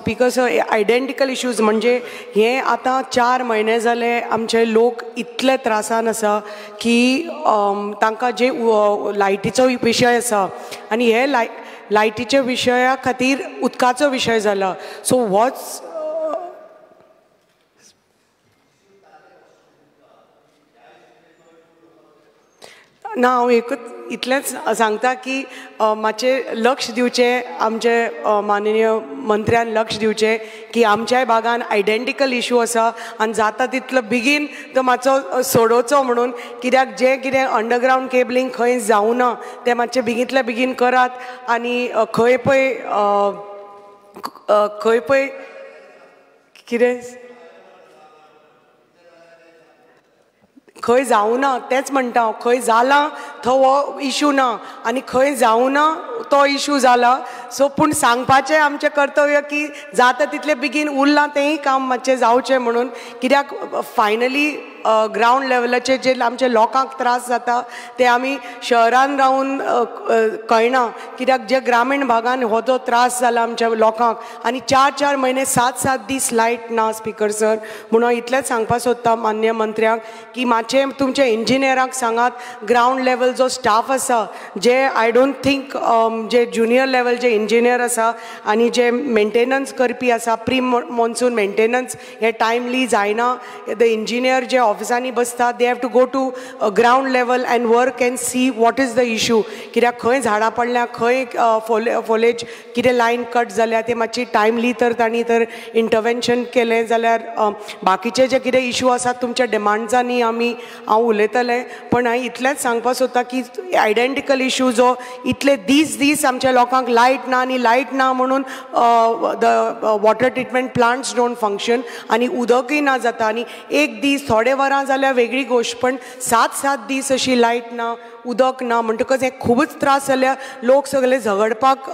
Speaker sir, identical issues म्हणजे हे आतां 4 म्हयने जाले आमचे लोक इतले त्रासान आसा की तांकां जे लायटीचो विशय आसा आनी हे लायटीच्या विशया खातीर उदकाचो विशय जाला. सो होच ना, हांव एकूच इतलेंच सांगता की मातशें लक्ष दिवचें आमचे माननीय मंत्र्यान लक्ष दिवचें की आमच्याय भागान आयडेंटिकल इशू आसा आनी जाता तितलो बेगीन तो मातसो सोडोवचो म्हणून, कित्याक जें कितें अंडरग्रावंड केबलींग खंय जावना तें मातशें बेगींतल्या बेगीन करात आनी खंय पळय खंय पळय कितें खंय जावना तेंच म्हणटा हांव, खंय जालां थंय हो इशू ना आनी खंय जावना तो इशू जाला. सो पूण सांगपाचें आमचें कर्तव्य की जाता तितलें बेगीन उरलां तेंय काम मातशें जावचें म्हणून, कित्याक फायनली ग्रावंड लेवलाचेर जे आमचे लोकांक त्रास जाता ते आमी शहरान रावन कळना, कित्याक जे ग्रामीण भागान हो जो त्रास जाला आमच्या लोकांक आनी 4-4 म्हयने 7-7 दीस लायट ना स्पीकर सर. म्हणून इतलेंच सांगपाक सोदता मान्य मंत्र्यांक की मातशें तुमच्या इंजिनियरांक सांगात ग्रावंड लेवल जो स्टाफ आसा जे I don't think J junior level J engineer आसा आनी जे मेंटेनन्स करपी आसा प्री मॉन्सून मेंटेनन्स हे टायमली जायना. The engineer जे ऑफिसांनी बसता they have to go to ground level and work and see what is the issue, कित्याक खंय झाडां पडल्या खंय फोलेज कितें लायन कट जाल्या ते मातशी टायमली तर तांणी तर इंटरवेन्शन केलें जाल्यार बाकीचे जे कितें इशू आसात तुमच्या डिमांड्सांनी आमी हांव उलयतलें. पण हांवें इतलेंच सांगपाक सोदता की आयडेंटिकल इशू जो इतले दीस दीस आमच्या लोकांक लायट ना आनी लायट ना म्हणून the water treatment plants don't function आनी उदकूय ना जाता आनी एक दीस थोडे वरां जाल्यार वेगळी गोश्ट, पण 7-7 दीस अशी लायट ना उदक ना म्हणटकच हे खूबच त्रास जाल्या लोक सगळे झगडपाक.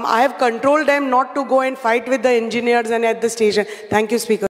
I have control them not to go and fight with the engineers and at the station. Thank you speaker.